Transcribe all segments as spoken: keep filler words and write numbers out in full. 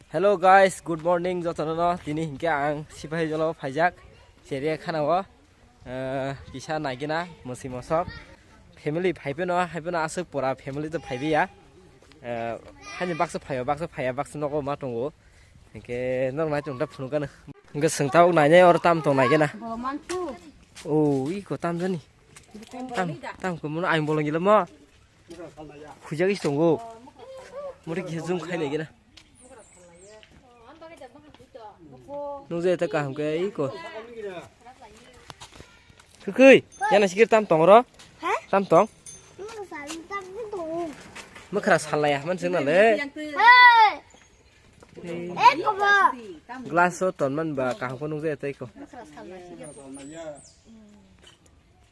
Hello guys, good morning jotono no. Tini hinkhe ang Sipahi jolo phaijak. Seria khana o, eh, kisa naigina mwswi mosok. Family phaipheno, haipheno aswk pura family to phaibiya. Eh, hani baksa phaio, baksa phaiya, baksa nogo ma tongo. Hinkhe norok nai tongda phunukgano. Hinkhe swng tabuk nainai oro tam tong naigina. O, iko tam jani. Tam, tam ko mono ayung bolong gila mo. Khujagwi tongo. Mori kisa zoom khai naigina. Nung je ta kaham khe iko. Khukui, yana sikir tam tong ro? Ha? Tam tong? Nung sal tam ni tong. Mokra salaya man sing na le. Hey! Eh, kobo. Glass o ton man ba kaham ko nung je ta iko.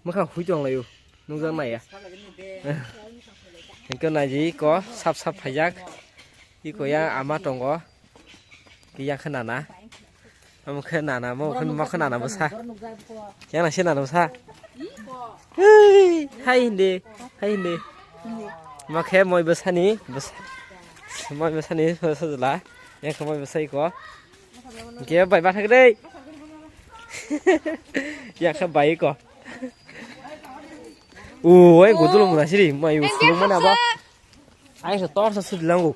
Mwkhang hui tong laio, nungjak naiya. Hingke naidi iko sap sap phaijak. Iko yang ama tongo. Yang khe nana. Amo khe nana, mo khe, mo khe nana bwsa. Yang nang se nana bwsa. Hei, hai hindi, hai hindi. Mo khe moi bwsani, bwsa. Moi bwsani, bwsa jela. Yang khe moi bwsa iko. Hingke bai bathak dei. Yang khe bai iko. O, ai gudulung muna siri, mai o sulung mana ba. Ai so tor sa sudi langu.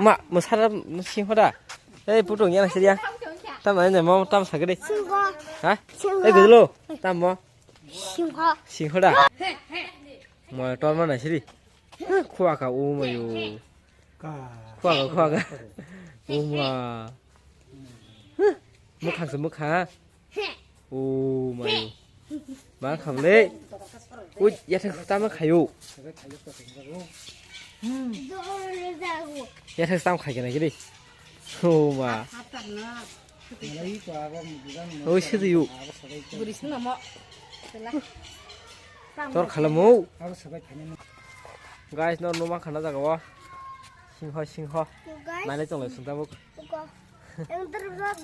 Ma, masara singho da. Ei putung yang siri yang. Tam mana mo tam sagede. Singho. Ha? Singho. Ei gudulo, tam mo. Singho. Singho da. Mo tor mana siri. Khua ka o mai o. Khua ka, khua ka. O ma. Mukhang se mukha. O mai. Ma kham le. Ui, yathak tama khayo. Yathak tam khai kana gidi. O ma. Ui, sidu yu. Tor khalamo. Guys, no numa khana jaga o. Singho, singho. Guys. Nani chonglai sung tabuk. Uko. Yang terus.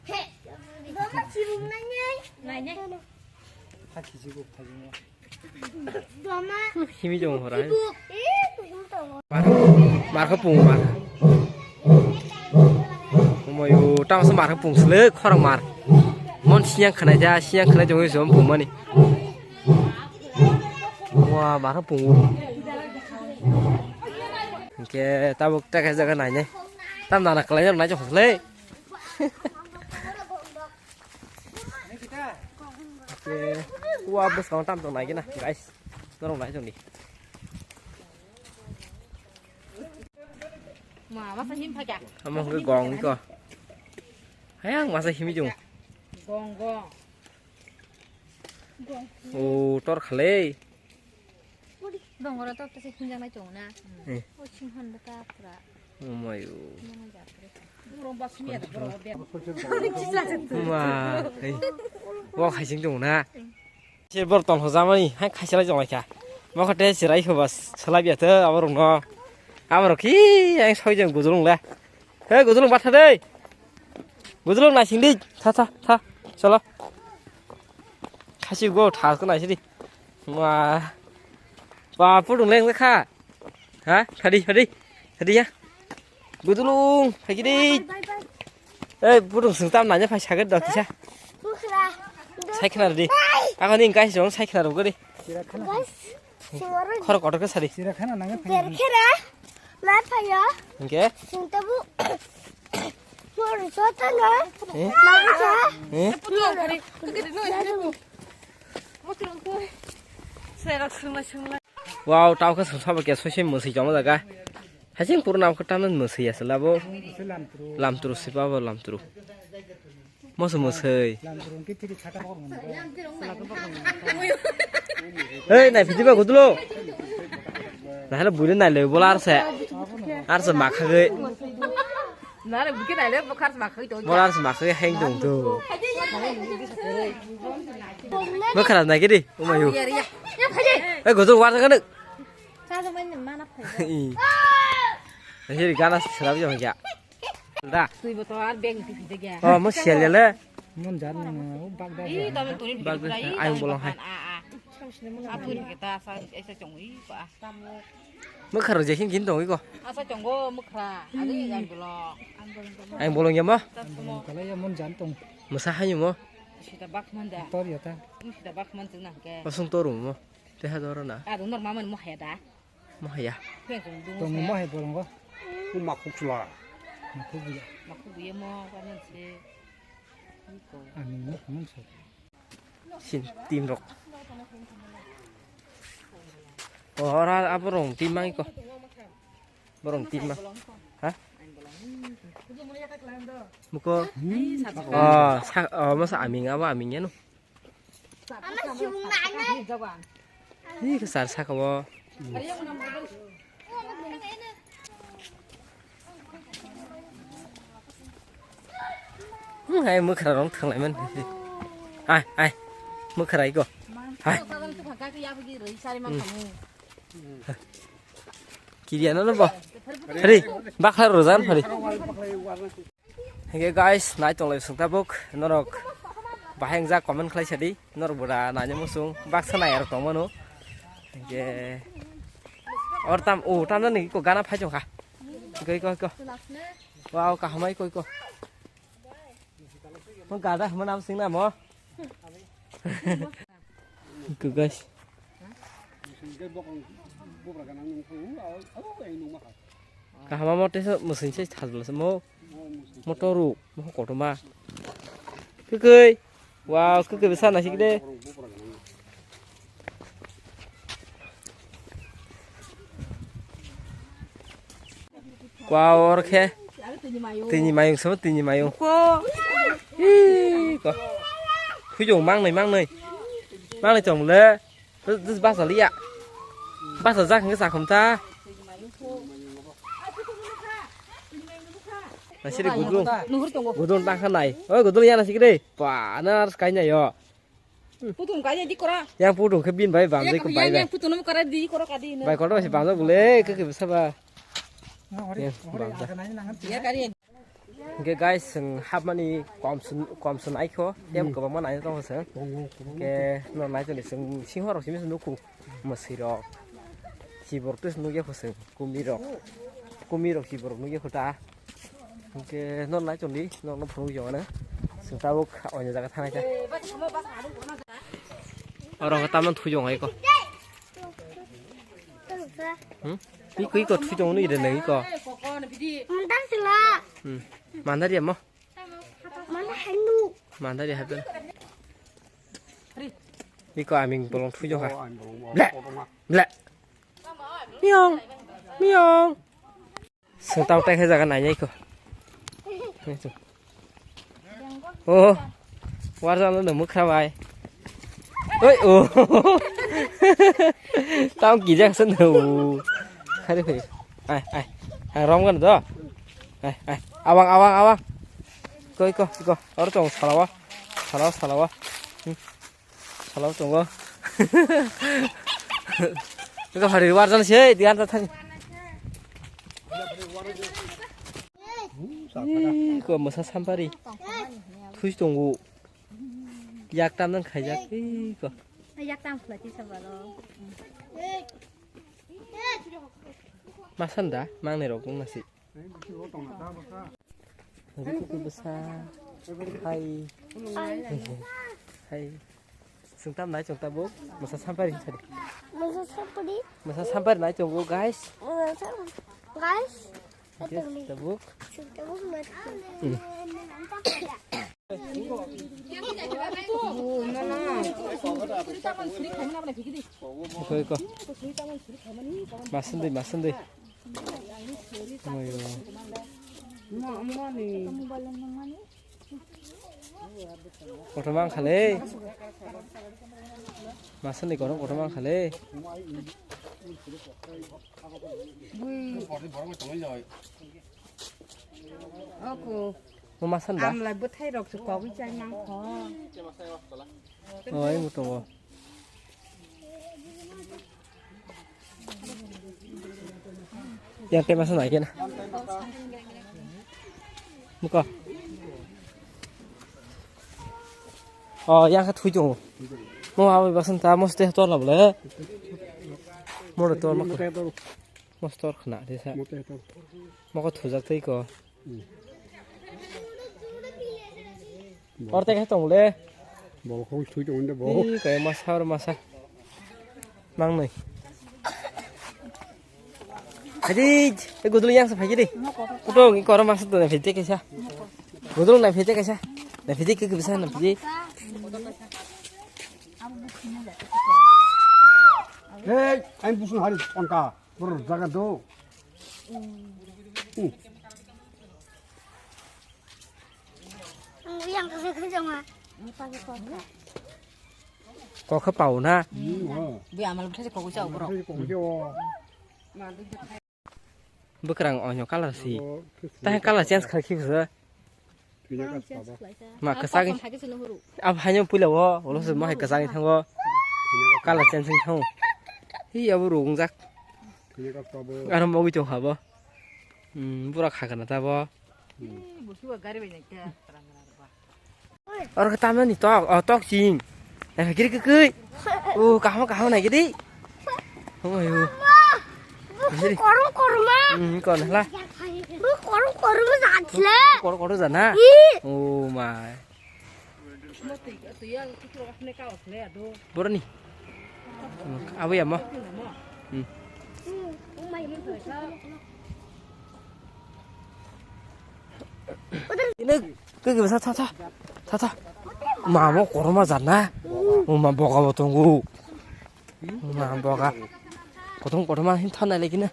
He. Doma sibuk nanya. Nanya. Hakhi sibuk thajingo. Doma. Himi jong hora. Sibuk. Eh, kuhim tongo. Markha pung mar. Omoyo, tamo se markha pung sele khorang mar. Mon siang khanai ja, siang khanai jong jom pung mani. Wa, markha pung. Hingke tabuk ta khe jaga nainai. Tam nana kwlai nai jok le. Hingke wa bwskang tam tong nai gina, guys. Norok nai tong di. Ma, masa him phakya. Amo hingke gong iko. Hayang masa himi jung. Gong, gong. O tor khalei. Dongora tor tese hinjak nai chong na. Eh. O sing hon bata pura. O mayo. Nang jak re. Ma, hei. Wa khaising tong na. Sir bor tong hojamani, hai khaisa lai jong lai kha. Mo khate sirai kho bas, salai biya te aborok no. Aborok ki, ang soi jeng gujulung le. He gujulung batha dei. Gujulung naising di. Tha, tha, tha. Cholo. Khasi go tha ko naising di. Wah. Ba pudung leng kha. Ha? Thadi, thadi. Thadi ya. Gujulung, phaikidi. Ei, pudung sungtam nanya phai saged do kisa. Bukra. Sai khna di. Ako ni guys jong sai khna rogori. Guys. Khoro kotor khe sari. Sira khana nangya phai. Berkhera. Na phaya. Hingke? Singtabu. Mor sota na. Eh? Nangya. Eh? Wow, tau khe sung sabo khe soise mwswi chama jaga. Hasing purna khe tamni mwswi ya sala bo. Lamtru sipa bo lamtru. Moso mosoi. Hei, nai piti ba gudulo. Nahale buri nai le bola arse. Arse makhagoi. Nare buke nai le bokhar makhagoi to. Bola arse makhagoi heng dong to. Bokhar nai gidi. Umayu. Hei, gudul war jaga nuk. Hei, gana serap jam ya. Da. Twi bo to ar beng ti phide ge. Oh, mo sial ya le. Mon jar na, o bag da. Ih, tamo tuni bag da, ai bolong hai. A, a. A tuni ke ta sa, esa chong i pa. Mwkhra rok jekhing kin tongwi ko. Asa tongo mwkhra. Ani ang bolong. Ang bolong ya mo. Ang bolong kalai ya mon jan tong. Mwsa hayu mo. Sita bak man da. Tor ya ta. Sita bak man tong nang ke. Osung toru mo. Te ha doro na. Ado nor maman mo haya da. Mo haya. Tong mo haya bolong ko. Ku makhuk sula. Makhuk buya. Makhuk buya mo kanan se. Ani mo kanan se. Sin team rok. Oh, ora abo rong team mang ko. Borong team mang. Ha? Muko. Oh, sa, oh, masa aming abo aming ya no. Ini kesar sa ko. Hmm, hai mwkhra rong thanglai man. Hai, hai. Mwkhra iko. Hai. Hmm. Kiriya no bo. Hari, bakha rojan hari. Hingke guys, nai tonglai sung tabuk norok bahai wngjak comment khlai sadi. Norok bura nanya musung baksa nai arok tongmano. Hingke or tam o tam jani ko gana phai chongkha. Iko iko iko. Wow, kahamai ko iko. Mo gada hama nam sing na mo. Iko guys. Kahama mo teso musing se thajbla se mo. Motor ru mo kotorma. Kikoi. Wow, kikoi besa na sikde. Wow, or khe. Tini mayung sama tini mayung. Ih, ko. Phuyo mangnoi mangnoi. Mangnoi chong le. This basa liya. Basa jak nge sakhum ta. Nasiri gudung. Gudung tangkha nai. Oi gudung ya nasik re. Pa, na ars kaina yo. Putum kaya di kora. Yang putum khe bin bai bam dei ko bai bai. Yang putum kora di kora kadi. Bai kotor se bam bule ke ke besa ba. Yang bam da. Ya kari. Hingke guys, chwng hapmani kom se, kom se naikho, tei kwbangma naina tongkho chwng. Hingke no nai tongdi chwng singho rok simi se nukhu, mwswi rok, chibok tei se nukya kho chwng, kumui rok, kumui rok chibok rok nukya kho ta. Hingke no nai tongdi, no no phunuk jongano chwng tabuk oino jaga thanai ta. Oro hwnkhe tamno thujong hai kho. Hmm? Iko iko thujong no ire nang iko. Mandar sila. Hmm. Mandar ya mo. Mana handu. Mandar ya happen. Iko aming bolong thujong ha. Ble. Ble. Miong. Miong. Sengtao tai khe jaga nai nai ko. Oh, warjalo no mukha bai. Oi, oh. Tao kijak sen no. Hari phai. Ai, ai. Ai, rom gan do. Ai, ai. Awang, awang, awang. Koi ko, ko. Or tong salawa. Salawa, salawa. Hmm. Salo tongo. Eko hari warjan se, diyan ta thani. Ih, ko masa sampari. Thui tongo. Yak tam nang khaijak. Ih, ko. Yak tam khwlai tisa balo. Masanda, mangnai rok nasi. Hai. Hai. Hai. Sengtam nai chong tabuk. Masa sampari sadi. Masa sampari. Masa sampari nai chongo, guys. Masa sam-, guys. Yes, tabuk. Sengtabuk mati. Hmm. Iko, iko. Masundui, masundui. Oyo. Kotorma wngkha le. Masundui kotor kotorma wngkha le. Oku. Mo masanda? Amlai bwthai rok se kogwi chai mangkho. Oi, mo tongo. Yang tema sana kena. Muka. Oh, yang khat hui tongo. Mo awi basan ta mo ste tor la bole. Mo tor ma. Mostor khna de sa. Mote to. Moko thujak tei ko. Hmm. Orte khe tong le. Bol khong thui tong de bo. Ih, kaya masa or masa. Mang noi. Hadi, e gudul yang sa phai di. Kutung i koro masa to na phite kaisa. Gudul na phite kaisa. Na phite ke ke bisa na phite. Hey, ain pusung hari tongka. Bor jaga do. Hmm. Ang yang kasi kasi nga. Kokha pao na. Hmm, oh. Bui amal bwtha se kokoi chao borok. Kokoi chao. Bwkrang onyo colour si. Oh, tah colour change khai khi khe. Ma kwchak. Ab haino puila o, ulo se ma hai kwchak thango. Colour change wng thango. Hi abo rung jak. Aro mogwi tong habo. Hmm, bura khagana ta bo. Oro khe tamani tok, o tok ching. Naikhe kiri kikui. O kaham kaham naikhe di. Omayo. Busu korom korom ma. Hmm, kon hla. Bu korom korom ma jat le. Korom korom jana. Ih. O ma. Boroni. Abo ya mo. Hmm. Ini ke ke sa tha tha tha tha. Mamo korma jana. O ma boga bo tongo. O ma boga. Kothong kothoma hin thana lagi na.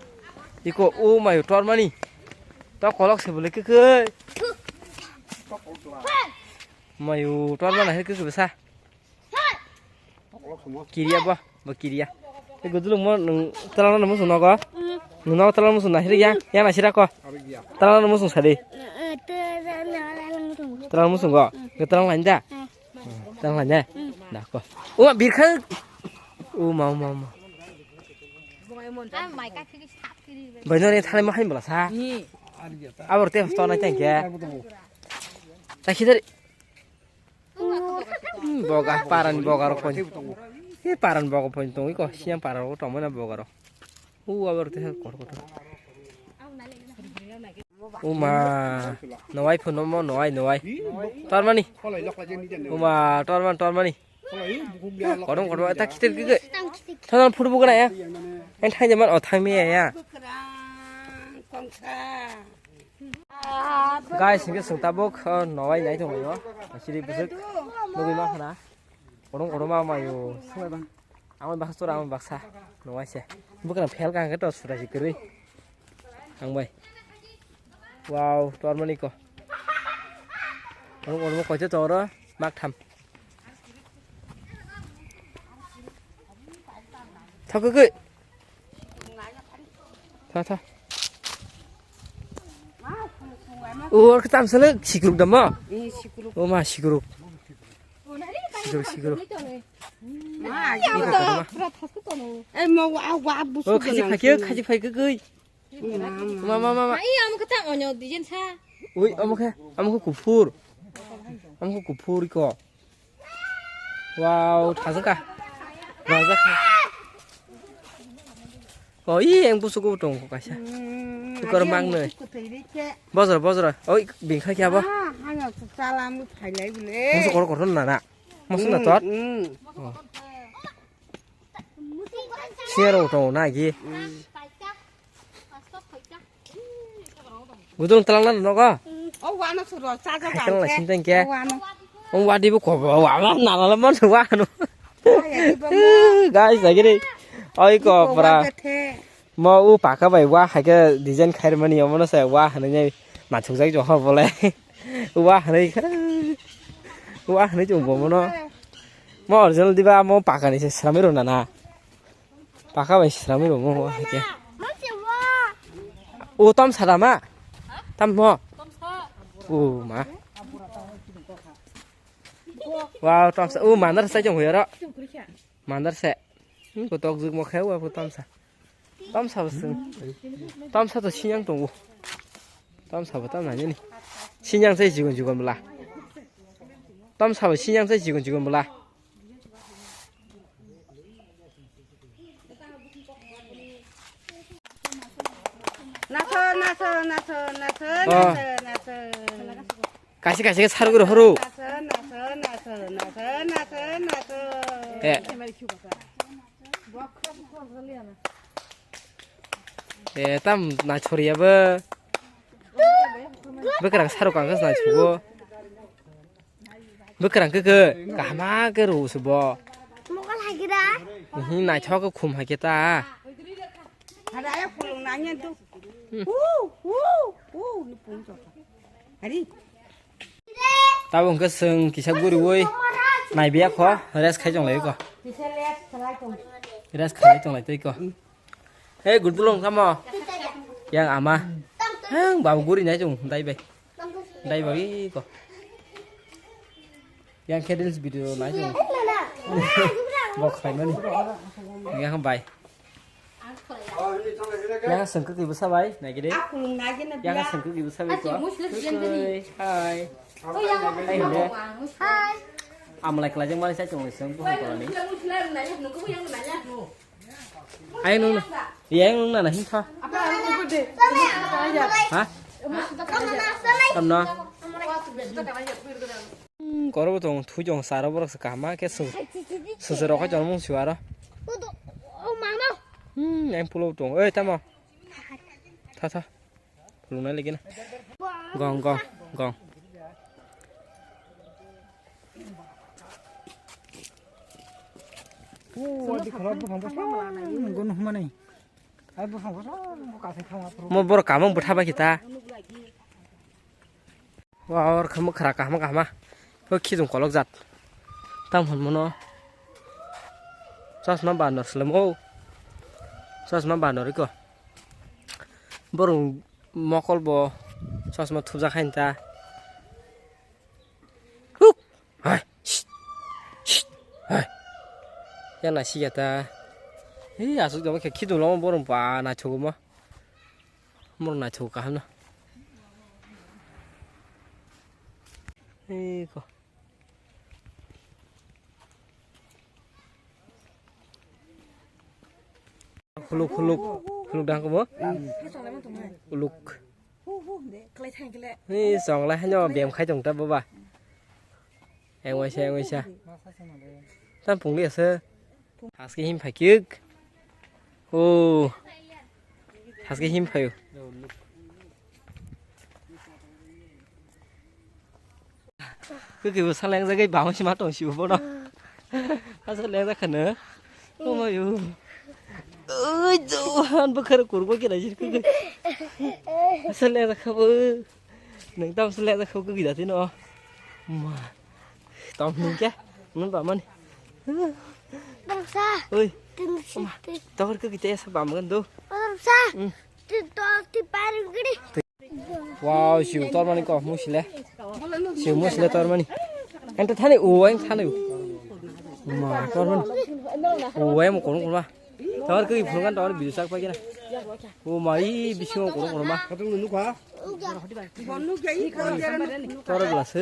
Iko o mayo tormani. To kolok se bole ke ke. Mayo tormana he ke ke sa. Kiriya ba, ba kiriya. Te gudulung mo nung talana namu sung nogo. Nung nogo talana namu sung na hiri ya, ya na sira ko. Talana namu sung sadi. Talana namu sung go. Ke talang lain da. Talang lain da. Da ko. O ma birkha. O ma, o ma, o ma. Bai no re thale mo hain bala sa. Abor te to nai tang ke. Ta khidar. Hmm, boga, paran boga rok pon. He paran boga pon tong iko, siang paran rok tong mana boga rok. U abar te kor kor. Uma, nawai phun mo, nawai, nawai. Tormani. Uma, torman, tormani. Kodong, kodong, ta khitir kike. Thanan phuru bukana ya. En thang jaman, o thang mi ya. Guys, hingke chwng tabuk, o, nowai nai tonglaio. Siri bwswk nugui ma khna. Korong korong ma maio. Ang baksa chora, ang baksa. Nowai se. Bwkhwrang phel ka hwnkhe to sura si kwrwi. Ang bai. Wow, tormani ko. Korong korong koito toro mak tham. Thok khe. Tha, tha. O, khe tamsale sikruk da ma? Eh, sikruk. O ma sikruk. Sikruk, sikruk. Ma, sikruk. Pura thaskhe tono. Eh, ma, wa, wa, busu. O, khajik phaikhe, khajik phaikhe goi. Ma, ma, ma, ma. Ai, amo khe ta onyo dijen sa. Oi, amo khe, amo khe kuphur. Amo khe kuphur iko. Wow, thajak ka. Rajak ka. O, i, eng busugo tongo kaisa. Tukar mang noi. Bojra, bojra. Oi, bingkha kya ba? Hanya chala mu thailai bole. Musu kor kor na na. Musu na tot. Siaro tongo na gi. Gudung talang na nogo. O wano suro chaja. Hai talang na sinteng ke. O wano. O wadi bu kobo wa ma na la man wa no. Guys, lagi ni. Oi ko pra. Mo u paka bai wa hai ke design khair mani omo no sai wa hanu nyai. Ma chuk jai jo ho bole. Wa hanu kha. Wa hanu chung bo mo no. Mo original diba mo paka ni se srami ro na na. Paka bai srami ro mo hai ke. O tam sada ma. Tam mo. O ma. Wow, tam sa. O mandar sa jong hoyara. Mandar sa. Hmm, ko tok juk mo khe wa tam sa. Tam sa bsung. Tam sa to sinyang tongo. Tam sa ba tam na ni. Sinyang sai jigon jigon bla. Tam sa ba sinyang sai jigon jigon bla. Naso, naso, naso, naso, Oh. naso, naso. Kaisa kaisa khe sarwi rw horo. Naso, naso, naso, naso, naso, naso. Eh. Eh, tam naisoriya bo. Bwkrang sarok ang khe naisugo. Bwkrang khe khe kahama khe rw se bo. Mokol hai khe da? Hi naithok khe khum hai khe ta. Ada ayo pulung nanya tu. Hmm. Wu, wu, wu, ni pung chok. Hari. Tabuk hwnkhe chwng kisa guriwi naibiya kho, rest khai tong lai kho. Rest khai tong lai twi kho. Hey, good morning, tamo? Yang ama. Hang, babu guri nai chung, dai bai. Dai bai ko. Yang khe reels video nai chung. Bok khai mani. Yang bai. Yang sengke ki bwsa bai, nai gede. Yang sengke ki bwsa bai ko. Hai. Hai, hinde. Hai. Amlai kelajang mani sai chung seng buhan kolani. Ayang nung na, ayang nung na na hingkha. Ha? Tamno? Hmm, koro bo tong, thui tong, saro borok se kaham khe su, su se rok chong mung su aro. Hmm, ayang pulo tong, oi tamo. Tha tha. Khulungnai lagi na. Gong, gong, gong. Mo borok kamung bwtha bai kita. Wa or khamung khra kahma kahma. Ko khidung kolok jat. Tam hwn mono. Chasma bandor selem o. Chasma bandor iko. Borok mokol bo chosma thupjak hai ta. Huk! Hai! Shh! Shh! Hai! Yang nasi ya ta. Hei, asuk jabo khe khidung lama borok ba naithok ma. Borok naithok kaham na. Hei ko. Khuluk, khuluk, khuluk dang kobo? Uluk. Ni songlai hano bem khai tong ta baba. Engwaisa, engwaisa. Tam pungli asa. Haske him phai kik. O. Haske him phayo. Kwkwi bo salengjagwi bangwi sima tong sio bono. Asa lengjak khano. Omayo. Oi, johan bwkhar kurgo kira jir kwkwi. Asa lengjak khabo. Nang tam asa lengjak khabo kwkwi dati no. Ma. Tam nung kya? Nung ba mani. Bangsa. Oi. Tungsi. Tokor kwkwi te asa bam gan do. Bangsa. Hmm. Tin to ti paring gini. Wow, siu tormani ko musile. Siu musile tormani. Ente thani o, eng thani o. Ma tormani. O, em kono kono ma. Tawar kiri phungan tawar bidu sak pagi na. O ma, i bisingo kono kono ma. Tor glass.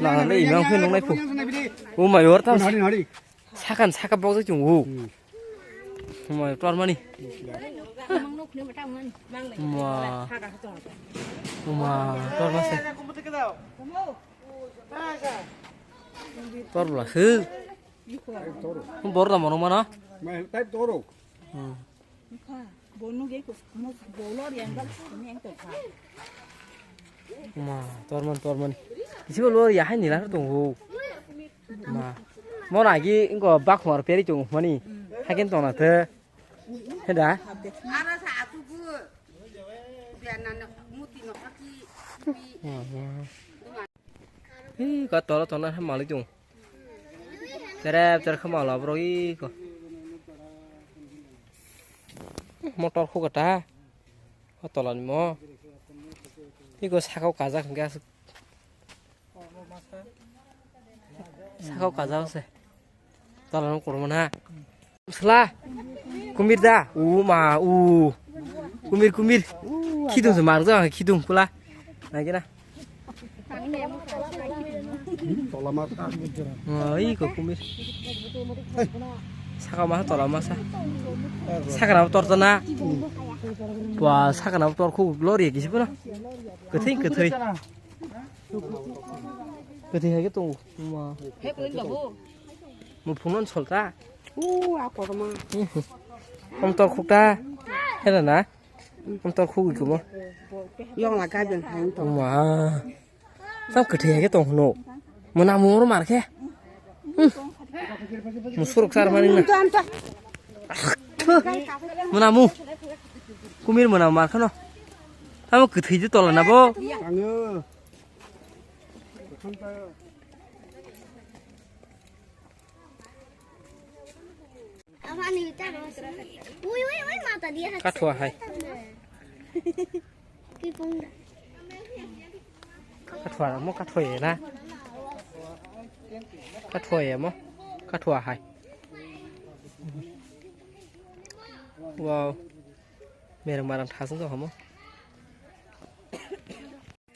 Nang le imang phe nung nai phu. O ma, yor tam. Nari, nari. Sakan saka bokjak chung o. Hmm. Huma tormani. Huma. Huma torma se. Torbla se. Bor da mono mana. Mai type toro. Hmm. Ma, torman, torman. Isibo lor ya hai nila tong ho. Ma. Mon agi ingko bakhmar peri tong mani. Hakin tong na the. Heda. Hi, ka tolo tona ha malik tong. Tere, tere kha malo bro i ko. Motor khu kata. O tola ni mo. Iko sakao kajak hingke aswk. Sakao kajak se. Tola no kormo na. Sla. Kumir da. U ma u. Kumir, kumir. Khidung se mar ja khidung pula. Nai kena. Oi, ko kumir. Saka ma tola masa. Saka na tor tana. Wa saka na tor khu lori kisi bono. Kethei, kethei. Kethei hai ke tong. Ma. Muphungno solta. U, a korma. Om tor khukta. Hela na. Om tor khuk ikumo. Yong la gaben hai to. Ma. Sam kethei hai ke tong hno. Mona moro mar khe. Musurok sar mani na. Mona mu. Kumir mona mar khano. Tamo kethei je tola na bo. Ango. Ui, ui, ui, mata dia. Kathua hai. Ki pung. Kathua mo kathua ye na. Kathua ye mo. Kathua hai. Wow. Mereng marang thasung to hamo.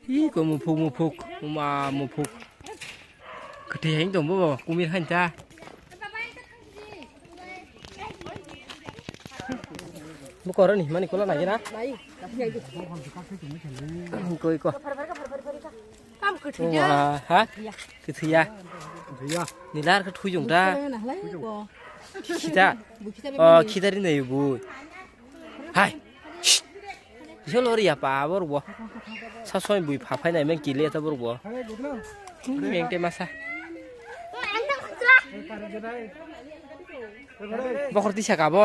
Ih, ko muphuk, muphuk, uma muphuk. Kethei hai tong bo, kumir hai ta. Bo koro ni, mani kola nai na? Koi ko. Uma, ha? Kethei ya. Nilar ke thujung ta. Kita. Oh, kita ri nai bu. Hai. Shh. Iso lori ya pa borok bo. Sa soi bui pha phai nai meng kile ta borok bo. Hmm, meng te masa. Bokhor tisa ka bo.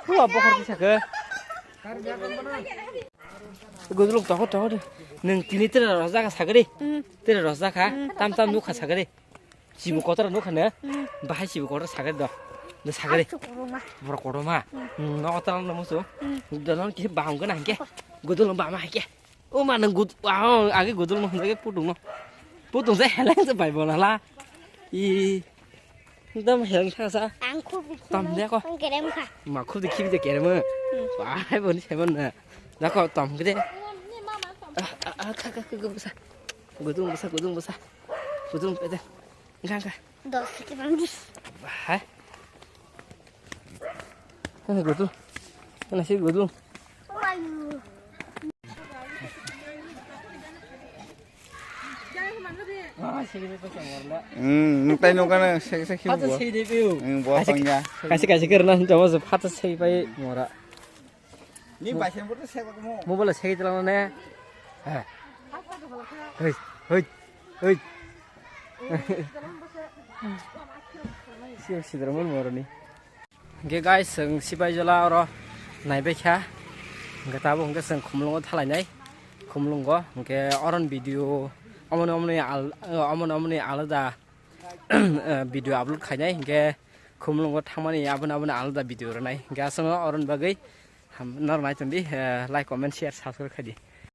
Hua bokhor tisa ke. Guduluk tokot tokot. Neng tini tere rosjak ka sagri. Hmm. Tere rosjak ka. Hmm. Tam tam nukha sagri. Sibu kotor no khane. Hmm. Bahai sibu kotor sagari do. No sagari. Borok kotor ma. Hmm. No kotor no musu. Hmm. Donon kisi baham gana hike. Gudul baham hike. O ma nang gud, ah, agi gudul no hake putung no. Putung se heleng se bai bola la. I. Dam heleng sa sa. Ang khub. Tam de ko. Ang kerem kha. Ma khub de khibi de kerem. Hmm. Bahai boni seman na. Da ko tam gede. Ah, ah, ah, kha, kha, kha, kha, busa. Gudung busa, gudung busa. Gudung pede. Gangka. Dos ke bangdi. Hai. Kana gudu. Kana si gudu. Wayu. Hmm, nuktai nukana sek sek hibu. Hmm, bo pangya. Kasi kasi kerana hinta mas phat sei pai mora. Ni bai sen bote sek mo. Mobile sek tlang ne. Hei, hei, hei. Siang sidra mon moroni. Hingke guys, chwng Sipaijala oro naibaikha. Hingke tabuk hingke chwng Khumlungo thalainai. Khumlungo hingke oron video omoni omoni al-, omoni omoni alada video upload khainai. Hingke Khumlungo thangmani aboni aboni alada video rwnai. Hingke aswkno oron bagwi ham-, norok naitongdi, like, comment, share, subscribe khaidi.